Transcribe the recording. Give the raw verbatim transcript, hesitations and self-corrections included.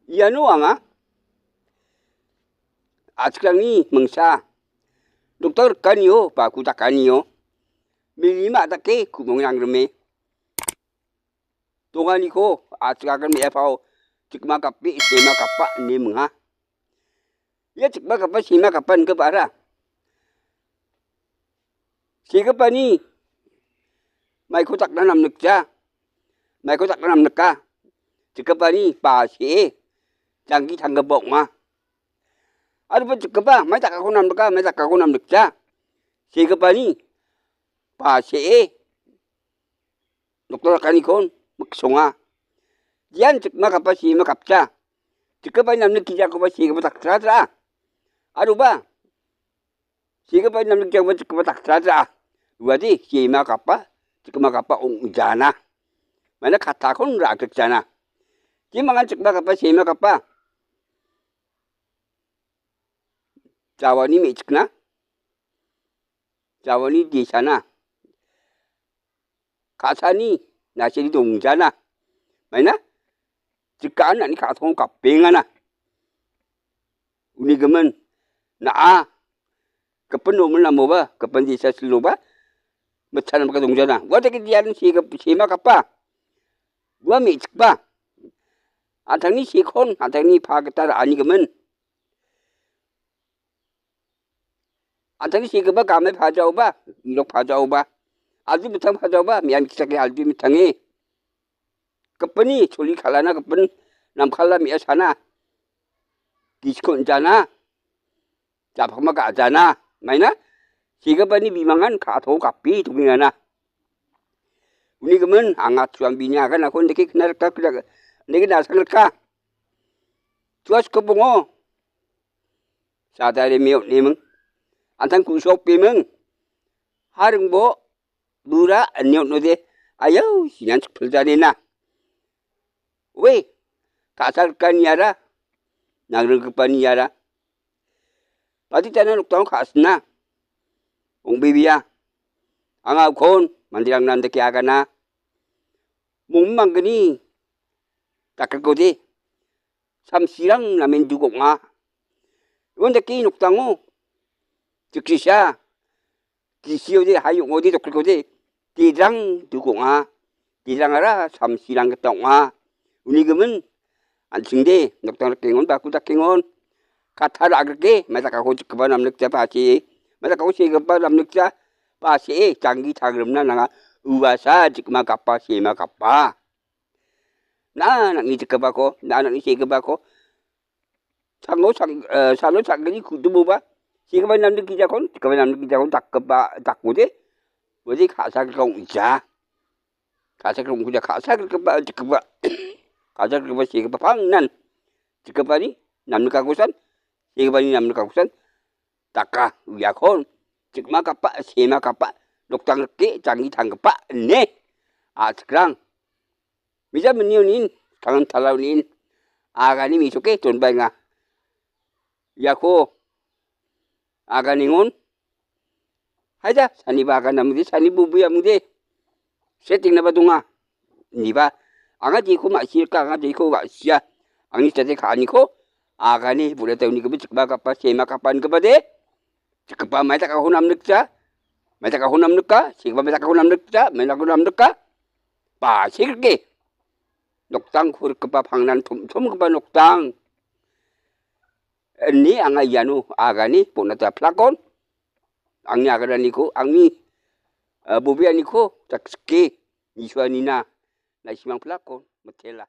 Iano anga a·chikrangni mingsa doktor rikanio ba ku dakanio milima dake ku·mong nangrime donganiko a·chikrangni me·apao chikma gape, sema gapa ine minga. Ia chikma gapa, sema gapa ingipara segipani maiko dakna namnikja, maiko dakna namnika. Chikgipani ba se·e janggi tanggipa ong·a. Aro ba chikgipa mai dakako namnika, mai dakako namnikja. Segipani ba se·e doktor rikaniko miksonga. Ian chikma gapa, sema gapja. Chikgipani namnikgijakoba segipa daktra tra. Aroba segipa namnikgijakoba chikgipa daktra tra. Uade sema gapa, chikma gapa ong·jana. Mana kattakon ra·grikjana. Jemangan chikma gapa, sema gapa jawani me·chikna, jawani desana. Ka·sani naseni dongjana. Maina? Chikaan na·ni ka·saon gapengana. Uni gimin na·a gipin romin namoba, gipin jesa siloba, mitchana baka dongjana. Ua dake dian se-, sema gapa. Ua me·chikba. An·tangni sekon, an·tangni pa gita ra·ani gimin. An·tangni segipa game pajaoba, irok pajaoba, aldu mitang pajaoba, me·an ki·sake aldu mitange. Gipini choli kal·ana gipin namkala me·asana. Gisikon jana, japakma ga·jana, maina segipani bimangan ka·atao gape dongengana. Uni gimin anga chuan bini aganako indake kna rika, kna-, indake na·sang rika. Chua skipingo. Sadare me·o neming. An·tang ku·sokbeming. Haringbo bura ine on·ode. Ayau, sinan chikpiljanina. Ue, ka·sa rikaniara, nangringgipaniara. Baditana nokdango ka·sina. Ong·bebea. Anga ukon, manderangna indake agana. Mongming manggni, dakrikode. Samsirang namen duk ong·a. Ian dake nokdango. Jikrisa. Gisiode, hai ong·ode, dokrikode. Dedrang duk ong·a. Dedrangara samsirang gita ong·a. Uni gimin, an·chingde, nokdang rikengon, baku dakengon. Katta ra·grike, mai dakako chikgipa namnikja base. Mai dakako segipa namnikja base, janggi tangrimna nanga. Uasa, chikma gapa, sema gapa. Na nang·ni chikgipako, na nang·ni segipako. Sango sang-, eh, salo sang·gni ku·duboba. Segipa namni gijakon, chikgipa namni gijakon dakgipa, dakode. Ode ka·sa grika ong·ja. Ka·sa grika ong·ja, ka·sa grikipa, chikgipa. Ka·sa grikipa, segipa pangnan. Chikgipani namnikakosan, segipani namnikakosan. Daka, uiakon. Chikma gapa, sema gapa. Nokdang rike, janggi tanggipa, ine. A·chikrang. Mija mini onin, tangan tala onin, agani mesoke donbaenga. Iako aganingon, haida, saniba agan namude, sani bubu amude, seting naba donga. Niba, anga jeko ma·sirika, anga jeko ma·sia. Angni state ka·aniko, agani, buda tauni gebe, chikba gapa, sema gapa, gapa de. Chikgipa mai dakako namnikja, mai dakako namnika, chikgipa mai dakako namnikja, mai dakako namnika. Ba, chikrike. Nokdang kurikgipa pangnan tom-, tomgipa nokdang. Ine anga iano agani bon·ata plakon. Angni agananiko, angni, eh, bobeaniko, jaksike, nisuanina, naisimang plakon, mitela.